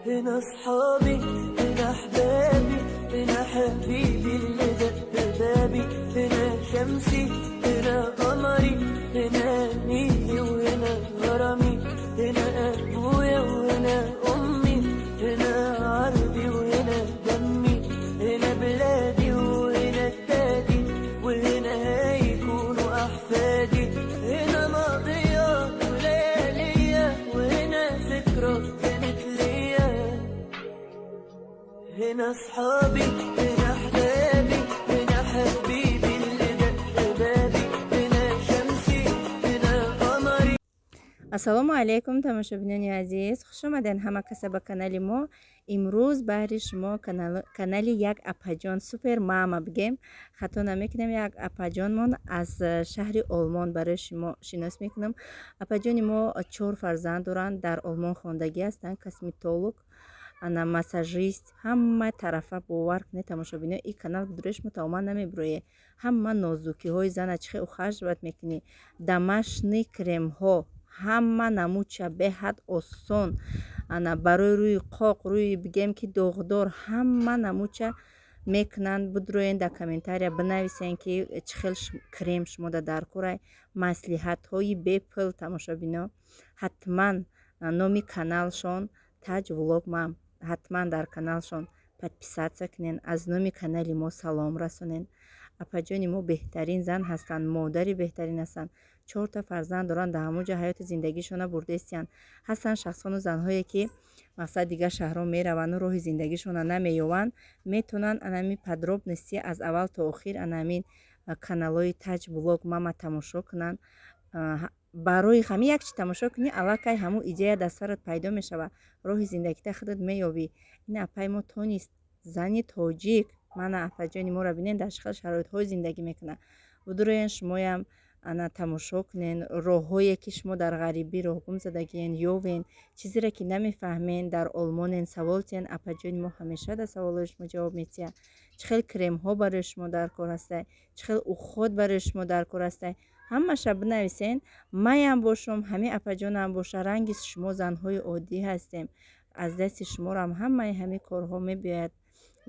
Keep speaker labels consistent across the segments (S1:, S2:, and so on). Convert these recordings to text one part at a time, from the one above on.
S1: هنا أصحابي، هنا أحبابي، هنا حبيبي اللي دق بابي. هنا شمسي، هنا قمري، هنا نيلي وهنا غرامي. هنا أبويا وهنا أمي، هنا عرضي وهنا دمي. هنا بلادي وهنا جدادي، وهنا هيكونوا أحفادي. هنا ماضية وليالية، وهنا ذكرى كانت ليا. هنا أصحابي، هنا أحبابي، هنا حبيبي اللي دق بابي. هنا شمسي، هنا قمري.
S2: Ассалому алайкум, тамошобинони азиз, хушомадед ҳама каса ба канали мо. Имрӯз баҳри шумо канали як апаҷон, супер мама бигем, хато намекунем, як апаҷонмон аз шаҳри Олмон барои шумо шинос мекунам. Апаҷони мо чор фарзанд доранд, дар Олмон хондагӣ ҳастанд, косметолог, ана массажист, ҳама тарафа. Бовар кунед, тамошобино, и канал бидуре шумо тамоман намебироед. Ҳама нозукиҳои зана, чӣ хел ухаживать мекунӣ, домашний кремҳо, ҳама намудча, беҳад осон, ана барои рӯи қоқ, рӯи бигем ки доғдор, ҳама намудча мекунанд. Бидроен, дар комментария бинависен, ки чӣ хел крем шумода дар корай. Маслиҳатҳои бепул, тамошобино, ҳатман номи каналшон Таҷ Влог Мам, ҳатман дар каналшон подписаться кунен, аз номи канали мо салом расонен. Апаҷони мо беҳтарин зан ҳастанд, модари беҳтарин ҳастанд, чорта фарзанд доранд, дар ҳамон ҷо ҳаёти зиндагишона бурдестиянд. Ҳастанд шахсону занҳое, ки мақсад дигар шаҳрҳо мераванду роҳи зиндагишона намеёванд. Метавонанд анами подробности аз аввал то охир анамин каналҳои Таҷ Блог Мама тамошо кунанд. Барои ҳамин як чи тамошо кунӣ, аллакай ҳамун идея дар сарат пайдо мешавад, роҳи зиндагита худат меёбӣ. Ин апаи мо тонист, зани тоҷик, мана апаҷони моро бинед, дар чӣ хел шароитҳо зиндагӣ мекунад. Будуроен, шумоям ана тамошо кунен, роҳҳое ки шумо дар ғарибӣ роҳгум задагиен, ёвен. Чизере ки намефаҳмен, дар Олмонен, савол тиҳен, апаҷони мо ҳамеша дар саволҳои шумо ҷавоб метиҳад. Чӣ хел кремҳо барои шумо дар кор ҳастай, чӣ хел уход барои шумо дар кор ҳастай, ҳамаша бинависен. Маям бошум, ҳамин апаҷонам боша, ранги шумо занҳои оддӣ ҳастем, аз дасти шуморам ҳамаи ҳамин корҳо мебиёяд.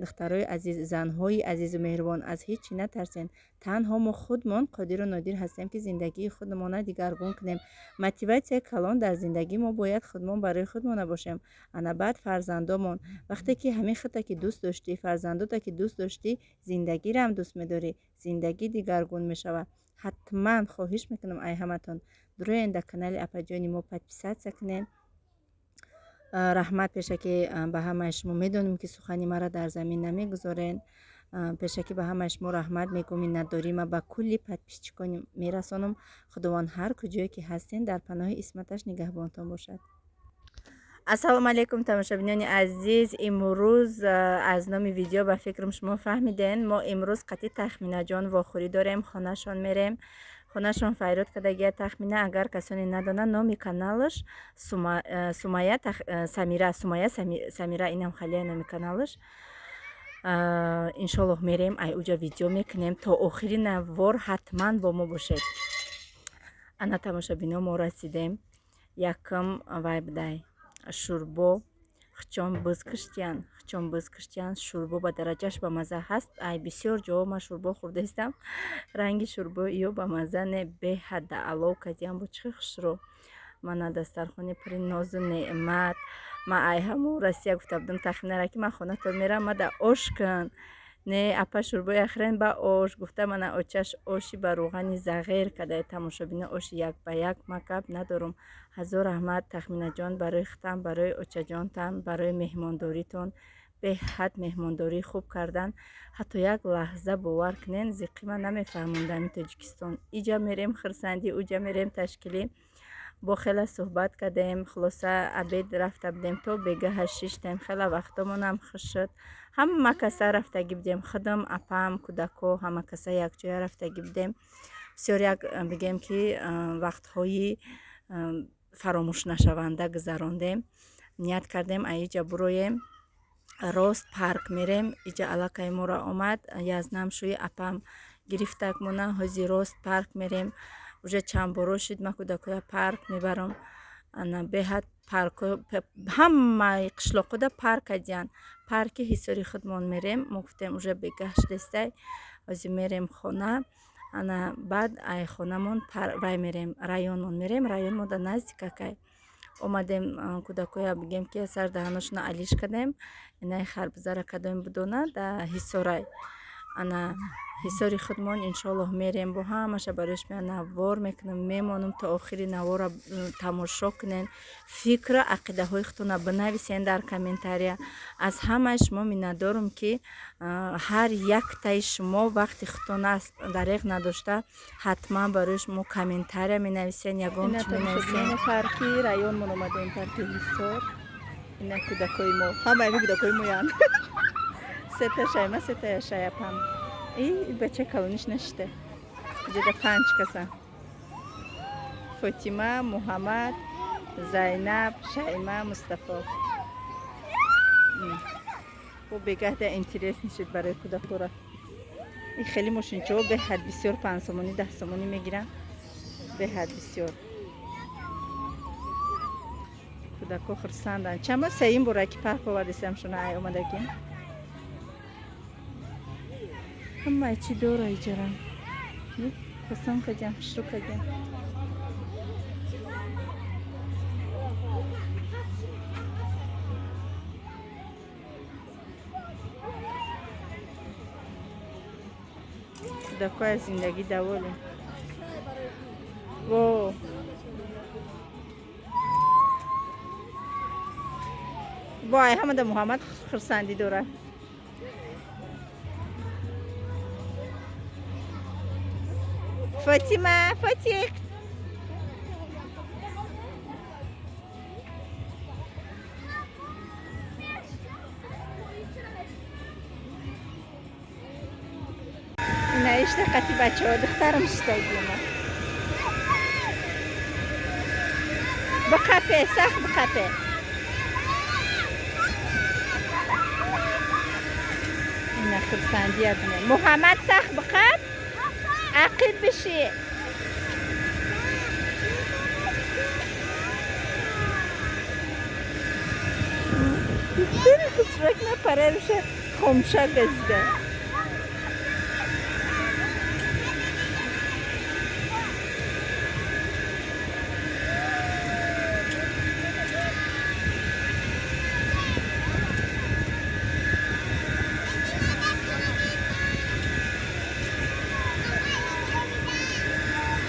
S2: Духтарои азиз, занҳои азизу меҳрубон, аз ҳеҷ чӣ натарсен. Танҳо мо худмон қодиру нодир ҳастем, ки зиндагии худмона дигаргун кунем. Мотиватсияи калон дар зиндагӣ мо бояд худмон барои худмона бошем, ана баъд фарзандомон. Вақте ки ҳамин худта ки дӯст доштӣ, фарзандота ки дӯст доштӣ, зиндагиро дӯст медорӣ, зиндагӣ дигаргун мешавад. Ҳатман хоҳиш мекунам ай ҳаматон, дуроен, дар канали апаҷони мо подписаться кунед. Раҳмат пешакӣ ба ҳамаи шумо. Медонем, ки сухани маро дар замин намегузорен. Пешакӣ ба ҳамаи шумо раҳмат мегӯм. Миннатдорӣ ма ба кулли подписчикон мерасонам. Худованд ҳар куҷое ки ҳастен, дар паноҳи исматаш нигаҳбонтон бошад. Ассалому алайкум, тамошобинони азиз. Имрӯз аз номи видео ба фикрам шумо фаҳмиден, мо имрӯз қатъи Тахминаҷон вохӯрӣ дорем, хонашон мерем. Хонашон файрод кардагия Тахмина. Агар касоне надонанд, номи каналаш Сумая Самира, Сумая Самира, инам халия номи каналаш. Иншоллоҳ, мерем, ай уҷа видео мекунем. То охири навор ҳатман бо мо бошед. Ана, тамошобино, мо расидем. Якм вай будай, шӯрбо. Хчон биз киштиян, хчон биз киштиян. Шӯрбо ба дараҷаш ба мазза ҳаст. Ай бисёр ҷо ман шӯрбо хӯрдаистам, ранги шӯрбо ё ба мазза не, беҳад аъло кардиям. Бо чӣ хушрӯ! Мана дастархони пури нозу неъмат. Ман ай ҳамун Россия гуфта будам Тахминара, ки ман хонатон мерам, мада ош кун. Не, апа, шӯрбои ахрен ба ош гуфта. Мана очаш оши ба рӯғани зағир кардай. Тамошобино, оши як ба як ма гап надорум. Ҳазор раҳмат, Тахминаҷон, барои хитам, барои очаҷонтам, барои меҳмондоритон. Беҳад меҳмондории хуб кардан. Ҳатто як лаҳза, бовар кунен, зиққи ман намефаҳмондами Тоҷикистон. Иҷа мерем хирсандӣ, уҷа мерем ташкилӣ. Бо хеле суҳбат кардем. Хулоса, обед рафта будем, то бегаҳа шиштем, хеле вақтомонам хуш шуд. Ҳама каса рафтагӣ будем, худам, апам, кӯдако, ҳама каса якҷоя рафтагӣ будем. Бисёр як бигем ки вақтҳои фаромӯшнашаванда гузарондем. Ният кардем, аиҷа буроем, рост парк мерем. Иҷа аллакай моро омад язнам шӯи апам гирифтак мона. Ҳози рост парк мерем. Уже чанд боро шуд, ман кӯдакоя парк мебарам. Ана беҳад парк, ҳамаи қишлоқода парк адиян. Парки Ҳисори худмон мерем. Мо гуфтем, уже бегаҳ шудестай, ҳозир мерем хона. Ана баъд ай хонамон вай мерем, районмон мерем. Район мо да наздик акай. Омадем, кӯдакоя бигем, ки сар даҳаношона алиш кардем. Инаи харбузара кадоем будона да Ҳисорай. Ана Ҳисори худмон иншоаллоҳ мерем, бо ҳамаша барои шумо навор мекунам, мемонам то охири навора тамошо кунен, фикру ақидаҳои худтона бинависен дар комментария. Аз ҳамаи шумо миннатдорам, ки ҳар яктаи шумо вақти худтона дареғ надошта, ҳатман барои шумо комментария менависен, ягон чӣ менависен.
S3: Парки районмон омадем, парки Ҳисор. Ина кӯдакои мо, ҳамаи кӯдакои моянд.
S2: Сета шайма, сета шаяпам. И бача калониш нашида. Иҷода панҷ каса: Фотима, Муҳаммад, Зайнаб, Шайма, Мустафо. Бо бегаҳда интерес нишид барои кӯдакора. И хеле мошинчаҳо беҳад бисёр, 5 сомонӣ, 10 сомонӣ мегиранд, беҳад бисёр. Кӯдако хурсанданд. Чанд бор, сеюм бора ки парк овардисам шуна ай омадагим. Ҳамаи чӣ дора иҷара, фасон кадям, хушрӯ кадям. Кӯдако аз зиндагӣ даволем. Во бо ай ҳамада Муҳаммад хурсандӣ дорад. Фотима, Фотик, ина ишта қати бачаҳо духтарам шиштагима. Биқапе, сахт биқапе. Ина хурсандия бине. Муҳаммад, сахт биқап, ақиб биши. Хушрак напараруша, хомша газида.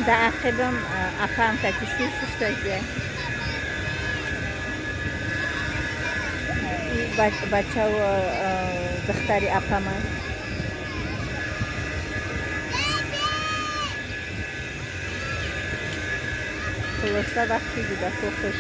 S2: Да ақибам апам катиши шуштагия. Бачаву духтари апама. Хулоса, вақти кӯдако хуш.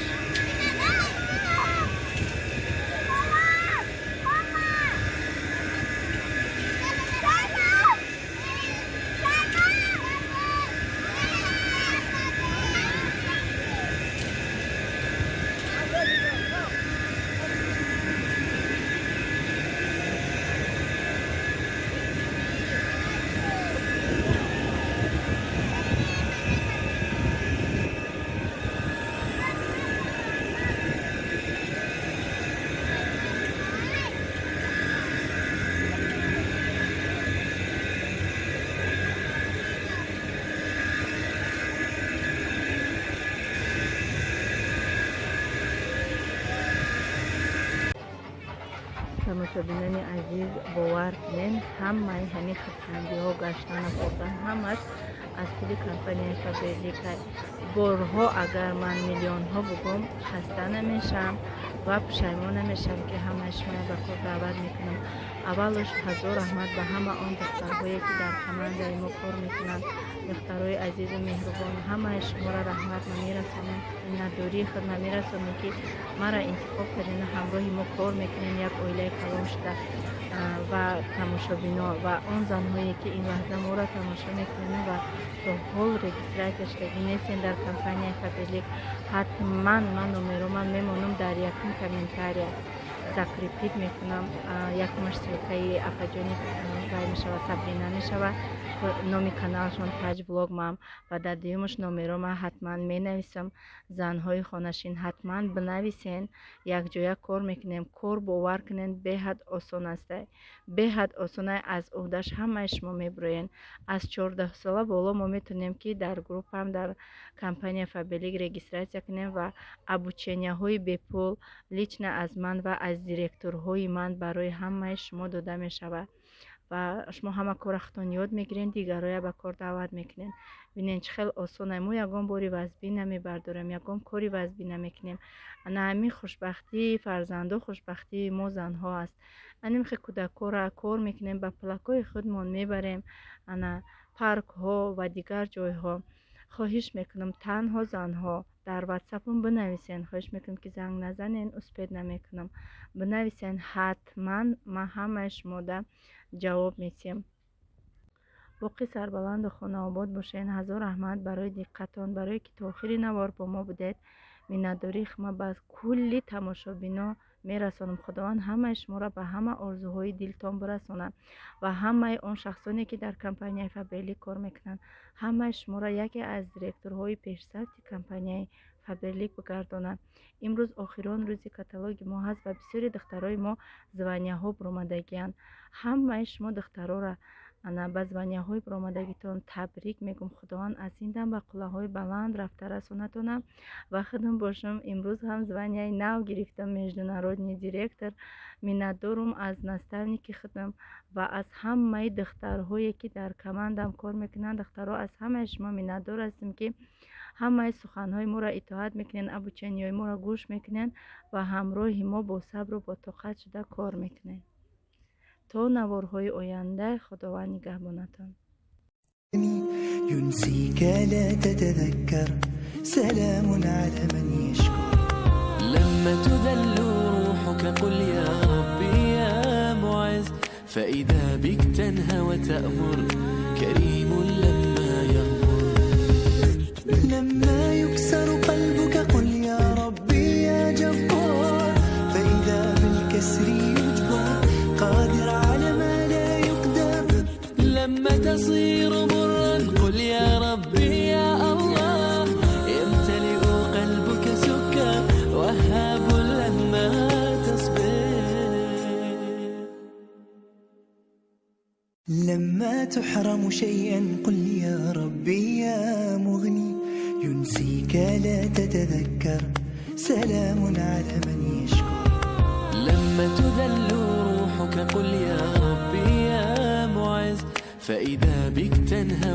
S2: Тамошобинони азиз, бовар кунен, ҳамаи ҳамин хурсандиҳо, гаштану хӯрдан, ҳамаш аз пули компанияи Фаберлика. Борҳо агар ман миллионҳо бугум, хаста намешавам ва пушаймон намешавам, ки ҳамаи шуморо ба кор даъват мекунам. Аввалош, ҳазор раҳмат ба ҳама он духтарҳое, ки дар командаи мо кор мекунанд. Духтарҳои азизу меҳрубон, ҳамаи шуморо раҳмат намерасонам, миннатдории худ намерасонам, ки маро интихоб кардем, ҳамроҳи мо кор мекунем, як оилаи калон шуда. Ва тамошобино ва он занҳое, ки ин лаҳза моро тамошо мекунанд ва то ҳол регистрация шудагӣ нестен дар компанияи Фаберлик, ҳатман ман номероман мемонам дар якум комментария. Закрепить мекунам. Якумаш ссылкаи апаҷони вай мешава, Сабрина мешава, номи каналашон Таҷ Влог мам, ва дар дуюмаш номеро ман ҳатман менависам. Занҳои хонашин, ҳатман бинависен, якҷоя кор мекунем. Кор, бовар кунед, беҳад осон аста, беҳад осона, аз уҳдаш ҳамаи шумо мебуроен. Аз 14 сола боло мо метавонем, ки дар группам дар компания Фаберлик регистрация кунем ва обученияҳои бепул лично аз ман ва аз директорҳои ман барои ҳамаи шумо дода мешавад ва шумо ҳама кора худтон ёд мегиред, дигарроя ба кор даъват мекунед. Бинед, чӣ хел осона. Мо ягон бори вазбӣ намебардорем, ягон кори вазбӣ намекунем. Ана ҳамин хушбахтии фарзандо хушбахтии мо занҳо аст. Аним хе кӯдакҳоро кор мекунем, ба пулакҳои худмон мебарем ана паркҳо ва дигар ҷойҳо. Хоҳиш мекунам, танҳо занҳо дар ватсапам бинависен. Хоҳиш мекунам, ки занг назанен, успеть намекунам. Бинависен, ҳатман ман ҳамаи шумода ҷавоб медиҳам. Боқӣ сарбаланду хонаобод бошен. Ҳазор раҳмат барои диққатон, барое ки то охири навор бо мо будед. Миннатдории хума ба кулли тамошобино мерасонам. Худованд ҳамаи шуморо ба ҳама орзуҳои дилтон бирасонад ва ҳамаи он шахсоне, ки дар компанияи Фаберлик кор мекунанд, ҳамаи шуморо яке аз директорҳои пешсафти компанияи Фаберлик бигардонад. Имрӯз охирон рӯзи каталоги мо ҳаст ва бисёри духтарои мо званияҳо баромадагианд. Ҳамаи шумо духтарора ана ба званияҳои баромадагитон табрик мегӯм. Худованд аз ин дам ба қуллаҳои баланд рафта расонатонам. Ва худам бошам, имрӯз ҳам званияи нав гирифтам, международный директор. Миннатдорум аз наставники худам ва аз ҳамаи духтарҳое, ки дар командам кор мекунанд. Духтарҳо, аз ҳамаи шумо миннатдор ҳастем, ки ҳамаи суханҳои моро итоат мекунед, обученияҳои моро гӯш мекунед ва ҳамроҳи мо бо сабру бо тоқат шуда кор мекунед. То наворҳои оянда, Худованд нигаҳбонатон.
S1: ينسيك لا تتذكر، سلام على من يشكر.
S4: لما تذل روحك قل يا ربي يا معز، فإذا بك تنهى وتأمر، كريم لما يغمر.
S1: لما يكسر قلبك قل يا ربي يا جبار، فإذا بالكسر يجبر، قادر على ما لا يقدر.
S4: لما تصير مرا قل يا ربي يا الله، يمتلئ قلبك سكر، وهاب لما تصبر.
S1: لما تحرم شيئا قل يا ربي يا مغني، ينسيك لا تتذكر، سلام على من يشكر.
S4: لما تذل روحك قل يا ربي يا معز، فإذا بك تنهى.